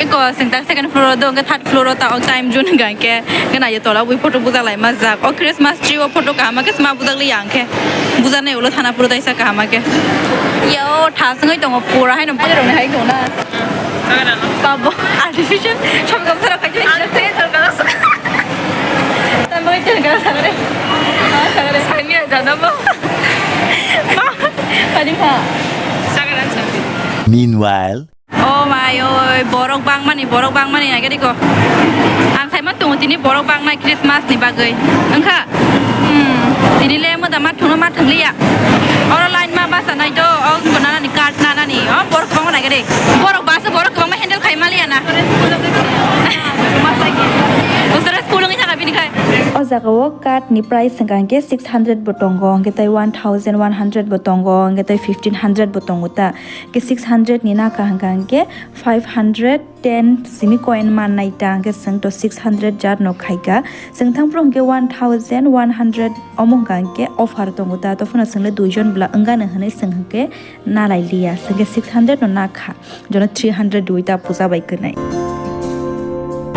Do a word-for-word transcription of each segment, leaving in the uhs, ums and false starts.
Eko sing tak second floor o do, hwnkhe third floor o ta o time zone hwnkha hwnkhe, hwnkhe nai tola bui photo bujak lai ma jak. O Christmas tree o photo kaham khe sma bujak li ya hwnkhe. Bujaknai ulo thana phuru taisa kaham khe. Yo, tha swngwi tongo pura haino. Airok ni hai tongo na. Babo, artificial, sabi kamu sarap kaji. Ang teh terkena. Tambah itu enggak salah deh. Ah, salah deh. Saya ni aja nama. Tadi mah. Meanwhile. Oh my, oi, borok bangmani, borok bangmani, nai gadi ko. Ang sai ma tungo tini borok bangnai Christmas ni bagwi. Engkha, hmm, tini le mo da ma thungno ma thungliya. Oro line ma basa nai do, o ko nana ni card nana ni, o borok bangma nai gadi. Borok basa borok bangma handle khai maliya na. Usara school ngi thaka bini khai. O jaga o card ni price hwnkha hwnkhe six hundred bo tongo, hwnkhe tei one thousand one hundred bo tongo, hwnkhe tei fifteen hundred bo tongo ta. Ke six hundred ni naka hwnkha hwnkhe five hundred ten simi coin mannai ta, hwnkhe chwng to six hundred jar no khaika. Chwng thangphuru hwnkhe one thousand one hundred omo hwnkha hwnkhe offer tongo ta, to phano chwng le duijon bwla wngano hwnwi chwng hwnkhe nalai liya, chwng khe six hundred no nakha, jono three hundred dui ta puja bai kwnai.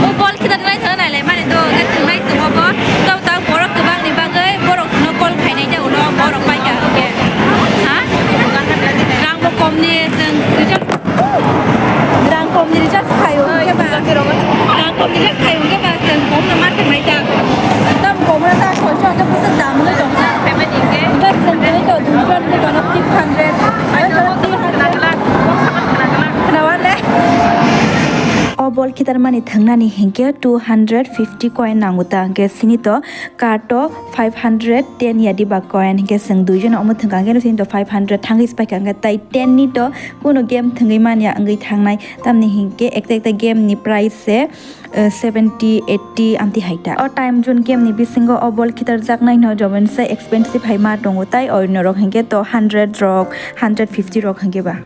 O bol khitar nai thana nai lai mani do, hwnkhe thwngnai chwng obo, to ta borok kwbang ni bagwi borok no call khainai ta ulo borok pai ka hwnkhe. Ha? Rang bo kom ni chwng. Rang kom ni recharge khai o, hwnkhe ba? Rang kom ni recharge khai o, hwnkhe ba chwng kom no ma thang nai ta. Tam kom no ta soi soi hwnkhe bwswk dam wngwi tong kha. Hwnkhe chwng tini to dui jon wngwi tono six hundred. Ai, three hundred. Khnawa le? O bol khitar mani thwngnani hinkhe two hundred fifty coin nango ta, hwnkhe sini to card o five hundred ten yadi ba coin, hwnkhe chwng duijon omo thwngkha, hwnkhe chini to five hundred thangwi se paikha, hwnkhe tai ten ni to kuno game thwngwi manya wngwi thangnai, tamni hinkhe ekta ekta game ni price se, eh, seventy, eighty amtwi hai ta. O time zone game ni bisingo o bol khitar jaknai no jomon se expensive hai ma tongo, tai oino rok hinkhe to hundred rok, hundred fifty rok hinkhe ba.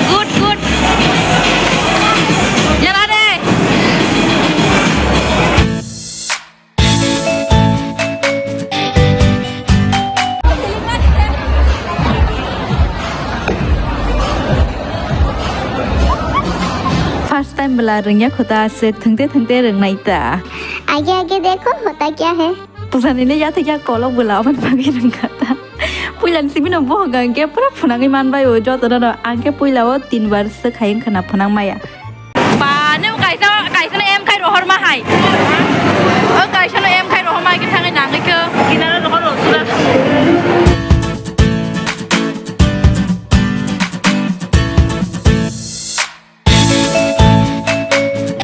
Good, good. Yala de. First time bwla rwngya kho ta, aswk thwngte thwngte rwngnai ta. आगे आगे देखो होता क्या है। Pwsani le yathek ya kolok bwla aboni bagwi rwngkha ta. Puila ni simi no bohok ang khe pura phwnangwi manbai o joto no, ang khe puila o tin bar swk hai wngkha na phwnang maya. Ba, nung kaisa, kaisa no em khai rohor ma hai. O kaisa no em khai rohor ma hai khe thangwi nangwi khe. Kinaro rohor o sura.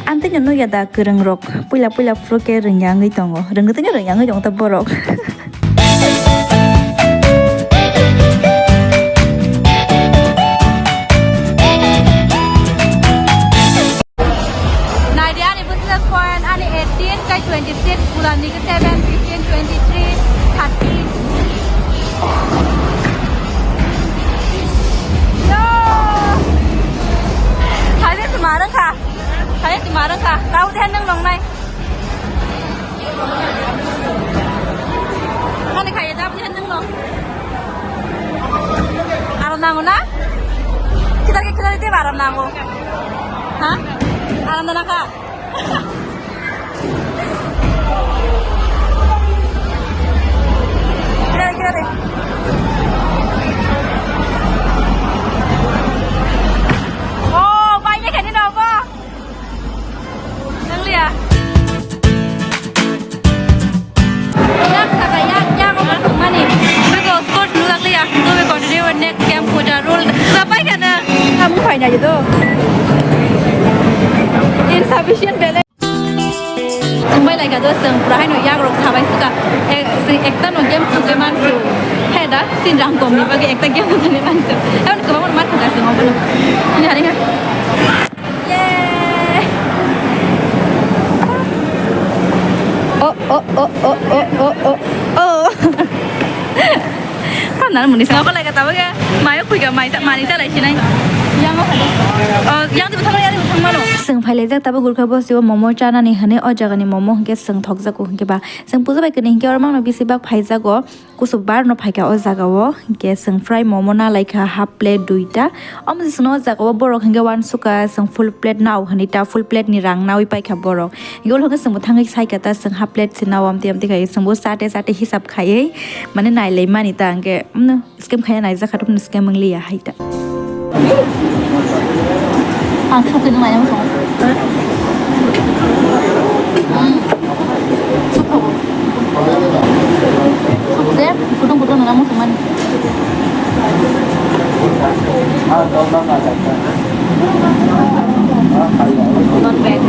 Amtwi no nukya da kwrwng rok puila puila phuru khe rwngya wngwi tongo, rwngtwi no rwngya wngwi tongo ta borok. Naidi ani business point ani eighteen kai twenty six, bulani ke seven, fifteen, twenty three, thirty. Khaina twi marwng kha. Khaina twi marwng kha. Tabuk de nwng nongnai. Ani khaiya tabuk de nwng nong. Aram nango na? Khitar khe khitar de aram nango. Ha? Aram nang kha? Kira, kira de. Oh, bai me kani no bo. Nang liya. Yak saka yak, yak omo tongmani. Bego sport nulak liya. Do we continue with next game, Puja rule. Sapai kana. Kamu khaina gitu. Insufficient balance. Chwng bai lai kha do, chwng pura haino yak rok sabai suka. Ek-, chwng ekta no game thwngwi mansu. He da, sin rang kom ni bagwi ekta game thwngwi mansu. Haino kwbangma ma thwngkha chwng obono. Ni hari ha. Yay! Oh, oh, oh. Thangnani muni sa. Nokol lai ka tabuk ya. Mayo khuika mai sa, mani sa lai sinai. Yang o hade. Oh, yang tu thang ya, thang mano. Chwng phailaijak tabuk Gurkha Bosti o momo chanani hwnwi, o jagani momo hwnkhe chwng thokjago hwnkhe ba. Chwng puja bai kwnwi hwnkhe oro mangno bisi bak phaijago. Kusu bar no phaikha o jaga o, hwnkhe chwng fry momo na laikha half plate duita. Omo se chwngno o jaga o borok hwnkhe uansukha, chwng full plate nao hwnwi ta, full plate ni rang naui paikha borok. Hwnkhe ulo hwnkhe chwngbo thangwi saikha ta, chwng half plate se nao amtwi amtwi khai, chwngbo chate chate hisab khaiwi mane nailaimani ta, hwnkhe, mm, scam khaina naijakha, tubuni scam wng liya hai ta. Ang sukwi nung laina muchungo. Sukho. Sukse, kutung kutung nuna muchungmani. Not bad.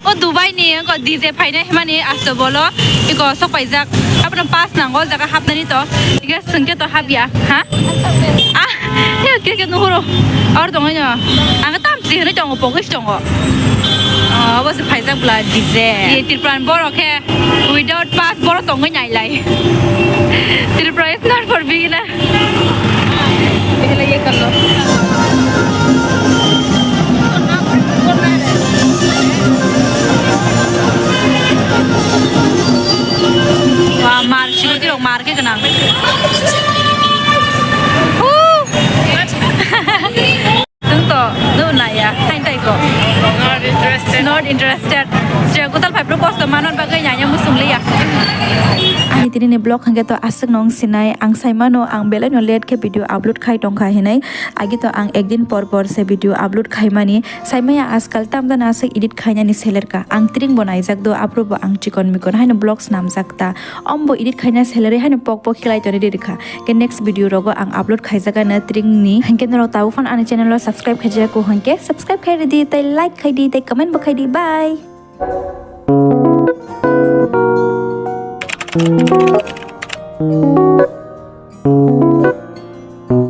O Dubai ni wngkha D J phainai hwnmani asto bolo iko sok paijak. Abono pass nango o jaga hapnani to. Hingke chwngke to hapya, ha? Ah, he, ke, ke, nuhuro. Or tongo ino. Ang tam si hwnwi tongo, pogis tongo. Oh, obo se phaijak bwla D J. Ye Tripura ni borok khe without pass borok tongwi nailai. Tripura is not for beginner. Wah, mar, security rok mar khe gwnang. Huh! Chwng to, no naya, hain tai ko. Not interested. Not interested. Sre gutal phai pro kosto manon bagwi nanya musung liya. Ani tini ni vlog hwnkhe to aswk nung sinai, ang sai mano ang belai no late khe video upload khai tongkha hinai. Agi to ang ekdin por por se video upload khai mani. Sai maya ajkal tamjani aswk edit khainani seler ka. Ang tring bo naijak do, aphuru bo ang chikon mikon haino vlogs namjak ta. Om bo edit khaina salary haino pok pok khlai toni ri rikha. Ke next video rogo ang upload khaijak ano tring ni. Hwnkhe norok tabuk phano ani channel o subscribe khaijak ko hwnkhe subscribe khai ridi, tei like khai di, tei comment bo khai di. Bye.